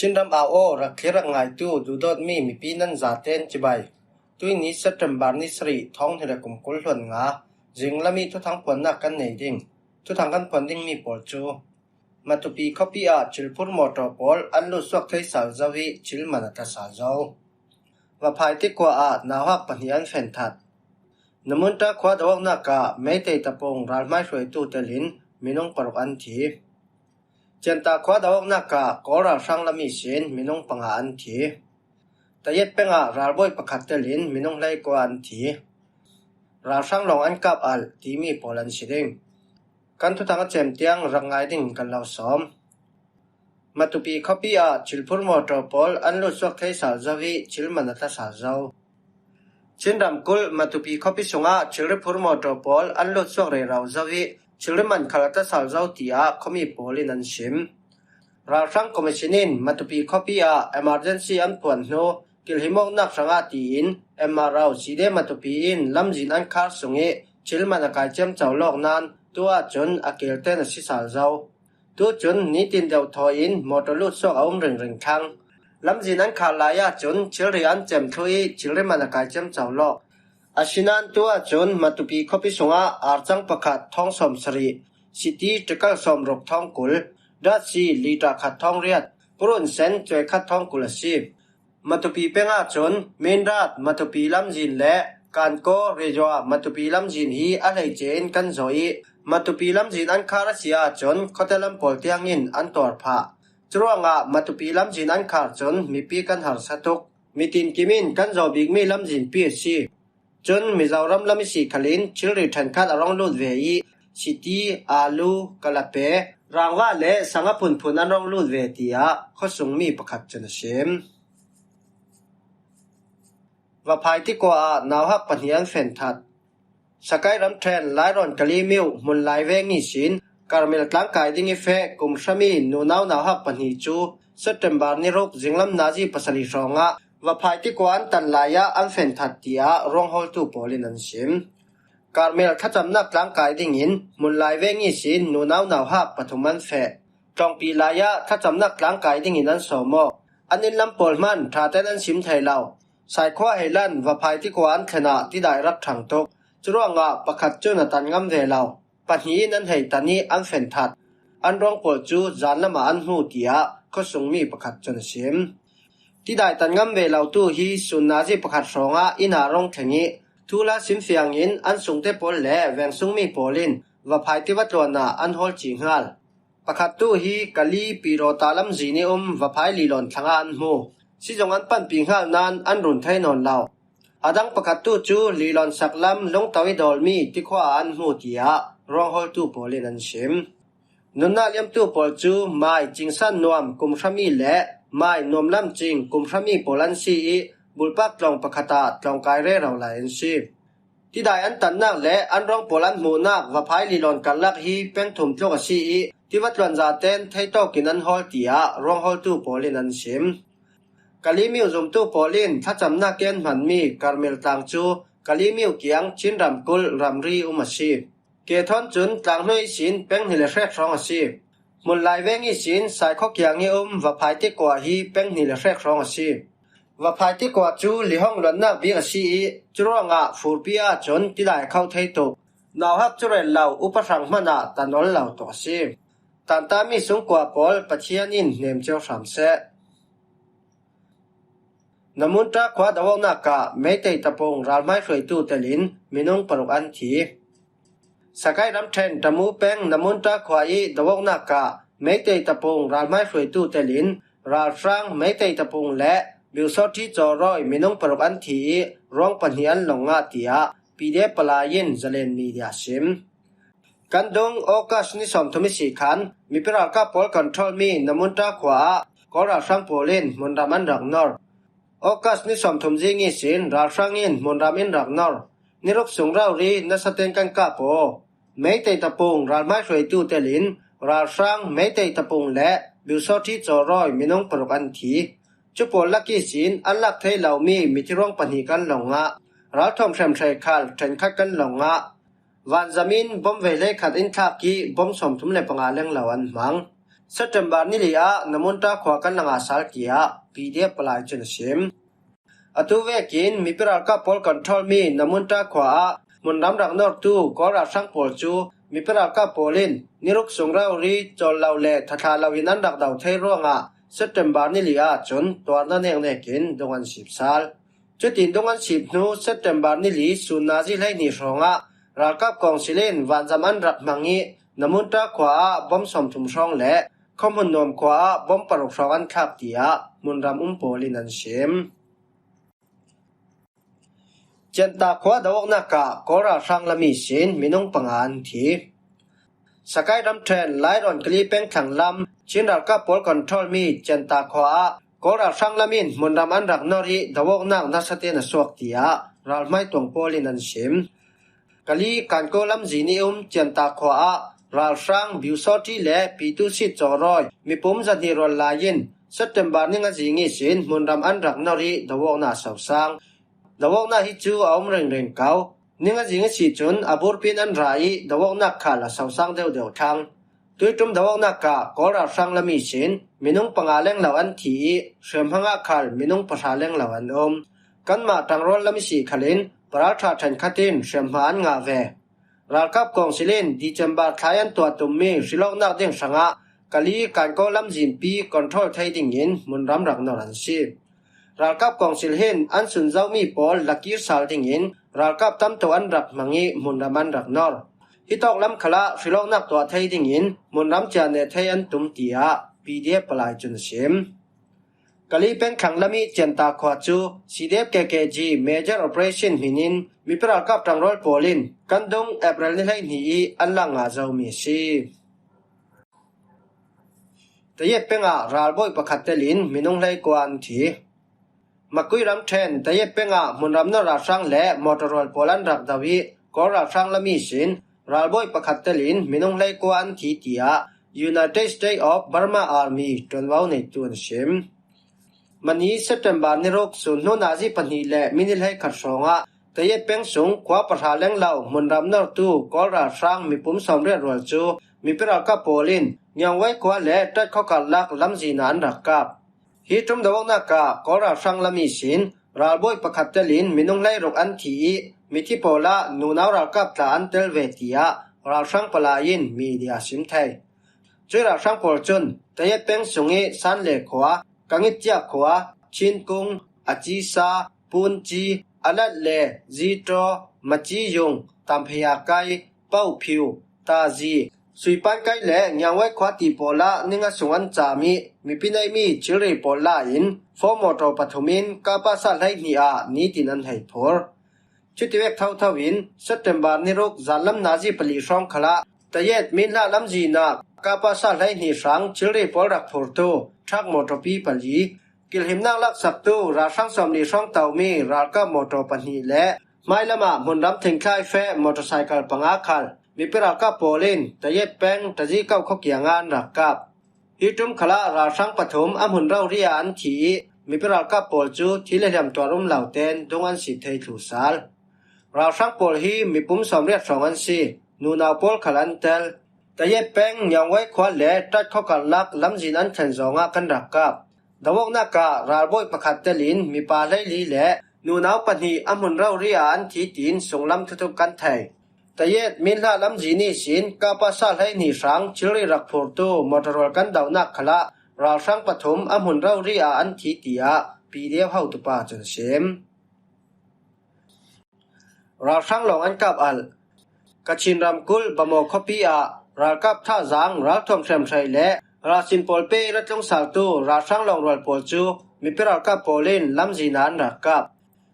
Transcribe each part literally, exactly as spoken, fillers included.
Chin ram au aw, rak thlir rak ngaitu duhdawtmi mipi nan zaten cibai. Tuini September ni sarih, thawng hnih le kum kul hluan nga, zinglam i thuthang phuannak kan nei ding. Thuthang kan phuan dingmi pawl cu Matupi khuapi ah thilphur mawṭaw pawl an lut suak thei sal zo i thil man a tla sal zo. Vaphai tikua ah nauhak pahnih an fen that. Namunta khua do-awknak ah Meitei tapung ralhmai hruaitu telin minung paruk an thi. Cianta khua do-awknak ah Kawl ralhrang lam ihsin minung panga an thi. Tayet peng ah ralbawi pakhat telin minung hleikua an thi. Ralhrang lawng an kap alh timi pawl an si ding. Kan thuthang a cem tiang rak ngai ding kan lo sawm. Matupi khuapi ah thilphur mawṭaw pawl an lut suak thei sal zo i thil man a tla sal zo. Chin ramkulh Matupi khuapi sungah thilri phur mawṭaw pawl an lut suak rero zo i thilri man khal a tla sal zo, tiah khuami pawl in an sim. Ralhrang Commission in Matupi khuapi ah emergency an phuan hnu, kilhimawknak hrangah tiin M R O Side Matupi in lamzin an khar sung i thil man a kai ciamco lawk nain tu ahcun a kelte na si sal zo. Tu cun nitin deuh thawi in mawṭaw lut suak a um ringring thlang. Lamzin an khar lai ahcun thilri an cem thluh i thilri man a kai ciamco lawk. Asinain tu ahcun Matupi khuapi sungah arcang pakhat thawng sawm sarih, siti tikal sawm ruk thawng kul, datsi lita khat thawng riat, purun sen cuai khat thawng kul a si. Matupi peng ahcun Mindat Matupi lamzin le Kankaw Rayua Matupi lamzin hi a hleice in kan zawh i Matupi lamzin an khar a si ahcun khuate lam pawl tiangin an tuar phah. Curuangah Matupi lamzin an khar cun mipi kan harsa tuk. Mitin kim in kan zawh bikmi lamzinpi a si. Cun Mizoram lam ihsi khalin thilri ṭhenkhat a rung lut ve i siti, alu, kalape, rangva le sang a phunphun an rung lut ve, tiah khuasungmi pakhat cun a sim. Vaphai tikua ah nauhak pahnih an fen that. Sakai ramṭhen Lairawn Kalimiu Hmunlai veng ihsin Karmel tlang kai ding i feh kum hrami nunau nauhak pahnih cu September ni ruk zinglam nazi pasarih hrawngah Vaphai tikua an tan lai ah an fen that, tiah ruanghawltu pawl in an sim. Karmel thlacamnak tlang kai dingin Hmunlai veng ihsin nunau nauhak pathum an feh. Tlawngpi lai ah thlacamnak tlang kai dingin an sawm aw. An inn lam pawl hman ṭhaten an sim thei lo. Saikhua heilan Vaphai tikua an thlen ah tidai rak ṭhang tuk. Curuangah pakhat cun a tan ngam ve lo. Pahnih in an hei tan i an fen that. An ruang pawl cu zan lamah an hmu, tiah khuasungmi pakhat cun a sim. Tidai tan ngam ve lotu hi sun nazi pakhat hrawngah inn ah rung thleng i thuhla simfiang in an sungte pawl le veng sungmi pawl in Vaphai tiva tluan ah an hawl cih hngal. Pakhat tu hi Kali Pirota lamzin i um Vaphai Lilawn thlangah an hmu. Sizung an panpih hngal nain an run thei nawn lo. A dang pakhat tu cu Lilawn sak lam Lungto i dawlmi tikhua ah an hmu, tiah ruanghawltu pawl in an sim. Nunnak liamtu pawl cu Mai Cingsan Nuam kum hrami le Mai Nuam Lam Cing kum hrami pawl an si i bulpak tlawng pakhat ah tlawng kai rero lai an si. Tidai an tannak le an ruang pawl an hmuhnak Vaphai Lilawn karlak hi peng thum tluk a si i tiva tluan zaten theitawk in an hawl, tiah ruanghawltu pawl in an sim. Kalimiu zumtu pawl in thlacamnak i an hmanmi Karmel tlang cu Kalimiu kiang Chin ramkulh ramri um a si. Ke thawn cun tlang hnu ihsin peng hnih le hrek hrawng a si. Hmunlai veng ihsin Saikhua kiang i um Vaphai tikua hi peng hnih le hrek hrawng a si. Vaphai tikua cu lihong luannak bik a si i curuangah furpi ahcun tidai a kho thei tuk. Nauhak cu rel lo upa hrang hmanh ah tan ol lo tuk a si. Tantami sungkua pawl Pathian in hnem cio hram seh. Namunta khua do-awknak ah Meitei tapung ralhmai hruaitu telin minung paruk an thi. Sakai ramṭhen Tamu peng Namunta khua i do-awknak ah Meitei tapung ralhmai hruaitu telin ralhrang Meitei tapung le Biusawṭhi Cawrawi minung paruk an thi i ruang pahnih an long ngah, tiah P D F Palai in Zalen Media a sim. Kan dung August ni sawmthum ihsi khan mipi ralkap pawl control mi Namunta khua ah Kawl ralhrang pawl in hmunram an rak nor. August ni sawmthum zing ihsin ralhrang in hmunram in rak nor. Niruk sung rori nasa ten kan kap aw. Meitei tapung ralhmai hruaitu telin ralhrang Meitei tapung le Biusawṭhi Cawrawi minung paruk an thi. Cu pawl lak ihsin an lak thei lomi mithi ruang pahnih kan long ngah. Ralthuam hremhre khal ṭhenkhat kan long ngah. Vanzam in bom vei hleikhat in thlak i bom sawmthum le panga lenglo an hmang. September ni li ah Namunta khua kan la ngah sal, tiah P D F palai cun a sim. Atu vekin mipi ralkap pawl control mi Namunta khua ah hmunram rak nortu Kawl ralhrang pawl cu mipi ralkap pawl in niruk sung rori cawl lo le thathla lo in an rak do thei ruangah September ni li ah cun tuarna neknek in dung an sip sal. Cutin dung an sip hnu September ni li sun nazi hleihnih hrawngah ralkap kawngsil in vanzam an rak hmang ih Namunta khua ah bom sawmthum hrawng le Khawhmun Nuam khua ah bom paruk hrawng an thlak, tiah hmunram um pawl in an sim. Cianta khua do-awknak ah Kawl ralhrang lam ihsin minung panga an thi. Sakai ramṭhen Lairawn Kali peng thlang lam Chin ralkap pawl control mi Cianta khua ah Kawl ralhrang lam in hmunram an rak nor ih do-awknak nasa tein a suak, tiah ralhmai tuang pawl in an sim. Kali Kankaw lamzin ih um Cianta khua ah ralhrang Biusawti le Pitusit Cawrawi mipum zahnih rual lai in September ni nga zing ihsin hmunram an rak nor ih do-awknak a sosang. Do-awknak hi cu a um ringring ko. Ni nga zing a si cun a burpin an ra ih do-awknak khal a sosang deuhdeuh thlang. Tuiṭum do-awknak ah Kawl ralhrang lam ihsin minung panga lenglo an thi ih hriamhma ah khal minung pahra lenglo an um. Kanmah ṭangrual lam ihsi khalin paralṭha ṭhenkhat in hriamhma an ngah ve. Ralkap kawngsil in December thla ih an tuah tummi hrilawknak ding hrangah Kali Kankaw lamzinpi control thei dingin hmunram rak nor an si. Ralkap kawngsil hin an sun zomi pawl lakir sal dingin ralkap tam tuk an rak hmang ih hmunram an rak nor. Hitawk lam khalah hrilawknak tuah thei dingin hmunram cia neh thei an tum, tiah P D F palai cun a sim. Kali peng thlang lam ih Cianta khua cu C D F K K G Major Operation hmin in mipi ralkap ṭangrual pawl in kan dung April ni hleihnih ih an lang ngah zomi a si. Tayet peng ah ralbawi pakhat telin minung hleikua an thi. Makui ramṭhen Tayet peng ah hmunram nor ralhrang le motor rual pawl an rak do ih Kawl ralhrang lam ihsin ralbawi pakhat telin minung hleikua an thi, tiah United States of Burma Army ṭuanvo neitu an sim. Mani September ni ruk sun hnu nazi pahnih le minit hleikhat hrawngah Tayet peng sung khua pahra lenglo hmunram nortu Kawl ralhrang mipum sawmriat rual cu mipi ralkap pawl in Ngiangwei khua le Ṭat khua karlak lamzin ah an rak kap. Hi ṭum do-awknak ah Kawl ralhrang lam ihsin ralbawi pakhat telin minung hleiruk an thi ih mithi pawl ah nunau ralkap tla an tel ve, tiah ralhrang palai in media a sim thei. Cuih ralhrang pawl cun Tayet peng sung ih Sanle khua, Kangitcia khua, Chinkung, Acisa, Punci, Alat le Zito, Maciyung, Tampheyakai, Pauphiu, Tazi, Suipankai le Ngiangwei khua ti pawl ah ninga sung an cam ih mipi neihmi thilri pawl la in four motor pathum in kapasa hleihnih ah nitin an hei phur. Cutivek thotho in September ni ruk zanlam nazi pali hrawng khalah Tayet Minhla lamzin ah kapasa hleihnih hrang thilri pawl rak phurtu truck motor pi pali, kilhimnak laksaktu ralhrang sawmli hrawng tomi ralkap motor pahnih le hmailam ah hmunram thingthlai feh motorcycle panga khal mipi ralkap pawl in Tayet peng Taziko khua kiangah an rak kap. Hi ṭum khalah ralhrang pathum a hmun rori ah an thi ih mipi ralkap pawl cu thil le hliam tuar um lo tein dung an sip thei thlu sal. Ralhrang pawl hi mipum sawmriat hrawng an si. Nunau pawl khal an tel. Tayet peng Ngiangwei khua le Ṭat khua karlak lamzin an thlen zawngah kan rak kap. Do-awknak ah ralbawi pakhat telin mipa hleili le nunau pahnih a hmun rori ah an thi, tiin sunglam thuthup kan thei. Tayet Minhla lamzin ihsin kapasa hleihnih hrang thilri rak phurtu motor rual kan dohnak khalah ralhrang pathum a hmun rori ah an thi, tiah P D F hotupa cun a sim. Ralhrang lawng an kap alh. Kachin ramkulh Bamaw khuapi ah ralkap thazang ralthuam hriamhrei le ralsin pawl pe ih ra tlungsaltu ralhrang lawng rual pawl cu mipi ralkap pawl in lamzin ah an rak kap.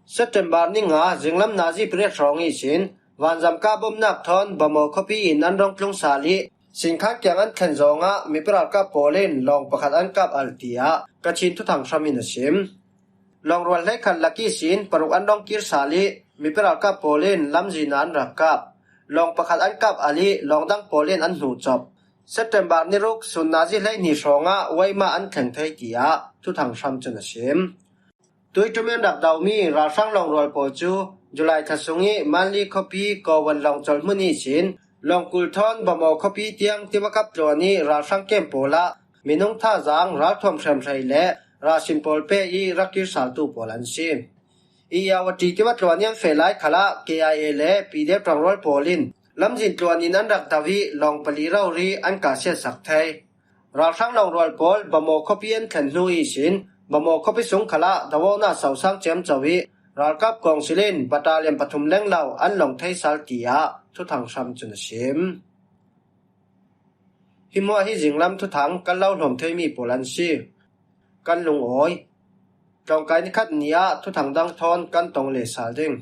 September ni nga zinglam nazi pariat hrawng ihsin vanzam kah bomnak thawn Bamaw khuapi in an rung tlung sal ih sinkhan kiang an thlen zawngah mipi ralkap pawl in lawng pakhat an kap alh, tiah Kachin thuthang hram in a sim. Lawng rual hleikhat lak ihsin paruk an rung kir sal ih mipi ralkap pawl in lamzin ah an rak kap. Lawng pakhat an kap alh ih lawng dang pawl in an hnuh cop. September ni ruk sun nazi hleihnih hrawngah Waima an thleng thei, tiah thuthang hram cun a sim. Tuiṭum in rak domi ralhrang lawng rual pawl cu July thla sungih Manli khuapi Kawvan lawng colh hmun ihsin lawng kul thawn Bamaw khuapi tiang tiva kap tluan ih ralhrang kem pawl ah minung thazang ralthuam hriamhrei le rahsin pawlpe i rak kirsaltu pawl an si. Irrawaddy tiva tluan in an feh lai khalah K I A le P D F ṭangrual pawl in lamzin tluan in an rak do i lawng pali rori an kahsiatsak thei. Ralhrang lawng rual pawl Bhamo khuapi an thlen hnu ihsin Bhamo khuapi sung khalah doawkna sausang ciamco i ralkap kawngsil in battalion pathum lenglo an lawng thei sal, tiah thuthang hram cun a sim. Hi hmuah hi zinglam thuthang kan lo hlawm theimi pawl an si. Kan lungawi. Tlawngkai ni khat ni ah thuthang dang thawn kan tong leh sal ding.